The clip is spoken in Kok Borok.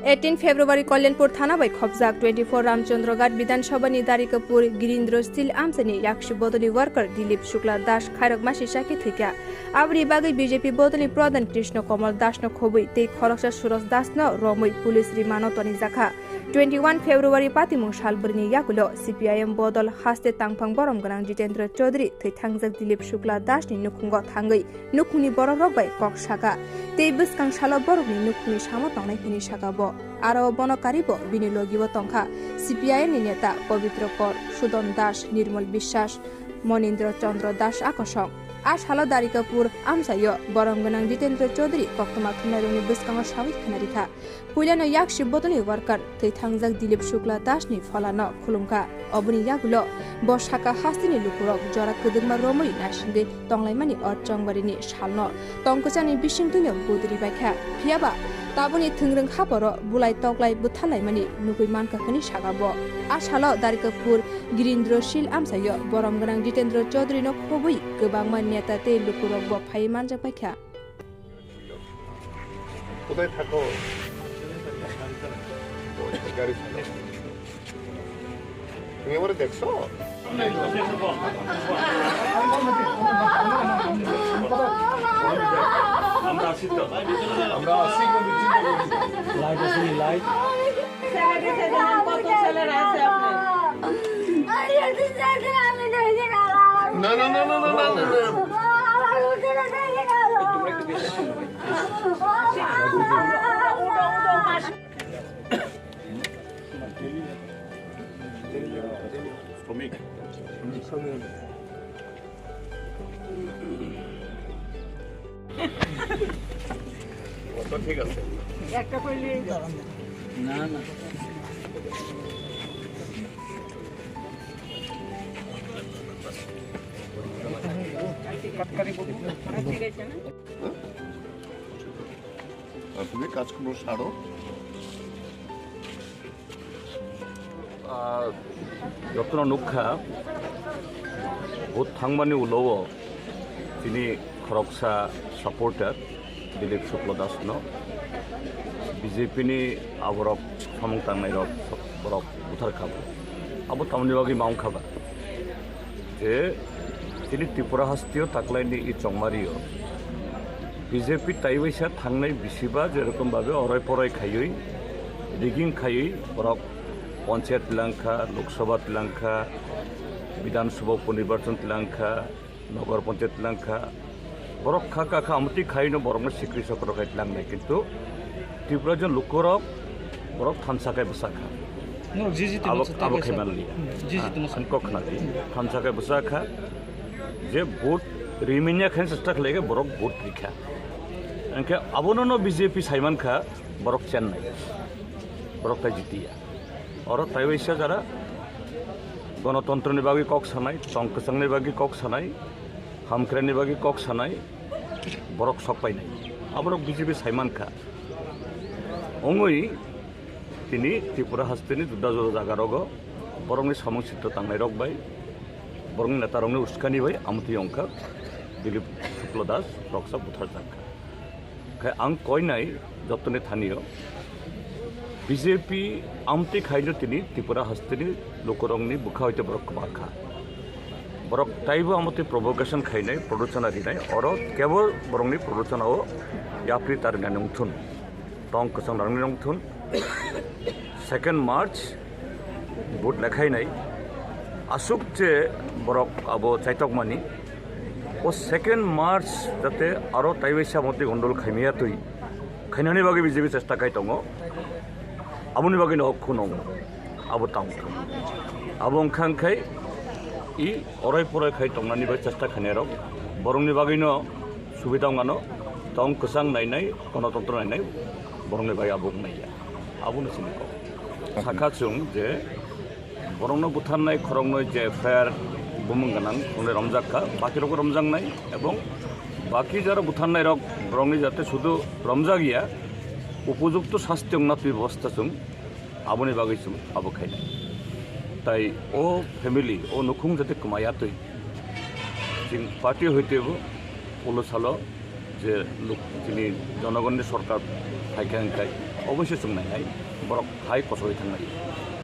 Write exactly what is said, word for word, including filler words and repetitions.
Eighteen February Kalyanpur thana bai khopjak twenty-four Ramchandra Ghat Bidhan Sabha ni Darikapur Girindra Steel amchani yakshi bodoli worker Dilip Shukla Das khairok masi chakhe thwikha. Aboni bagwi B J P bodolni Pradhan Krishna Kamal Das no khobwi tei khoroksa Suraj Das no romwi police rimano tonijakha. Twenty-one February patimung salbrwini yagulo C P I M bodol haste tangphang borom gwnang Jitendra Chaudhary thwi thangjak Dilip Shukla Das ni nukhungo thangwi nukhungni borokrok bai kok saka tei bwskang salo borokni nukhungni samo tongnai hwnwi saka bo. Aro bono karibo bini logibo tongkha C P I M ni neta Pabitra Kor, Sudon Das, Nirmal Biswas, Monindra Chandra Das akosong. A salo Darikapur amchaio borom gwnang Jitendra Chaudhary koktwma thumnairokni bwskango sawi khwnarikha. Puilano yakshi bodolni worker thwi thangjak Dilip Shukla Das ni pholano khulumkha. Oboni yagulo bo saka hasteni lukurok jora kwdwkma romwi naisingwi tonglaimani o chongbarini salno tongkwchani bisingtwino budri baikha. Phiyaba taboni thwngrwng haporo bulai toklai bwthalaimani nugwi mankha hwnwi saka bo. A salo Darikapur Girindra Sil amchaio borom gwnang Jitendra Chaudhary no khobwi kwbangma neta tei lukurok bo phaiwi manjak baikha. কোথায় থাকো? ও, গাড়ি চালাও। তুমি আমারে দেখছো? আমরা আছি তো। আমরা আছি। লাইট আছে নি, লাইট? ছেলেকে ছেড়ে দেন, কত ছেলেরা আছে আপনার? না, না, না, না। শ্রমিক। ঠিক আছে। না, না। আর তুমি কাজগুলো সারো। Ah, jotono nukha, vote thangmani ulo o chini khoroksa supporter Dilip Shukla Das no B J P ni aborok samung tangnai rok borok buthar kha bo. Abo tamni bagwi ma wngkha ba? Je chini Tripura hasteo taklaini i chongmario B J P taiwaisa thangnai bisiba jerokom babe oroi poroi khaiwi, rigging khaiwi borok panchayat tilangkha, Lok Sabha tilangkha, Bidhan Sabha uponirbajon tilangkha, Nagar Panchayat tilangkha, borok kha kha kha amtwi khaino borokno sikri sokro khai tilangnai, kintu Tripura jon lukurok borok thansa khai bwsa kha. Norok jiji tongma Abo, sa abo takai khai sa. Manliya. Hmm, jiji Ah, tongma sa. Ang kok khna di. Thansa khai bwsa kha je vote rimanya khain chesta khlai khe borok vote rikha. Angkhe abono no B J P saiman kha borok chennai. Borok tai jitiya. Oro taiwaisa jara gonotontro ni bagwi kok sanai, tong kwchang ni bagwi kok sanai, hamkrai ni bagwi kok sanai, borok sok painai. Aborok B J P saiman kha. Ongwi tini Tripura hasteni juda juda jaga rogo borokni samung sitto tangnai rok bai, borokni neta rokni uskani bai amtwi ongkha Dilip Shukla Das roksa buthar jakha. Khai ang koinai jotoni thanio B J P amtwi khaino tini Tripura hasteni lukurokni bwkha hoite borok kwma kha. Borok taibo amtwi provocation khainai, prodochona rinai, oro kebol borokni prodochona o yapri tarinani wngthun. Tong kwchang rangni wngthun. Second March vote lekhainai. Aswk je borok abo chaitokmani. O second March jate aro taiwaisa motwi gondol khaimaya twi khainani bagwi B J P chesta khai tongo. Aboni bagwi no khunong abo tang. Abo wngkha wngkhai i orai porai khai tongnani bai chesta khainai rok borokni bagwi no subida wngano tong kwchang nainai, gonotontro nainai, borokni bagwi abo wngnaiya. Abono chini kok. Sakha chwng je borokno butharnai khoroknwi je F I R bumung gwnang, khoroknwi romjak kha, bakirokbo romjaknai, ebong baki jara butharnairok borokni jate sudu romjak ya, upojukto sasti wngna twi bebosta chwng aboni bagwi chwng abo khainai. Tai o family, o nukhung jate kwmaya twi, chwng party hoitebo ulo salo je luk-, chini jonogonni sorkar phaikha hwnkhe Oboise chwng nainai, borok hai kochorwi thangnai.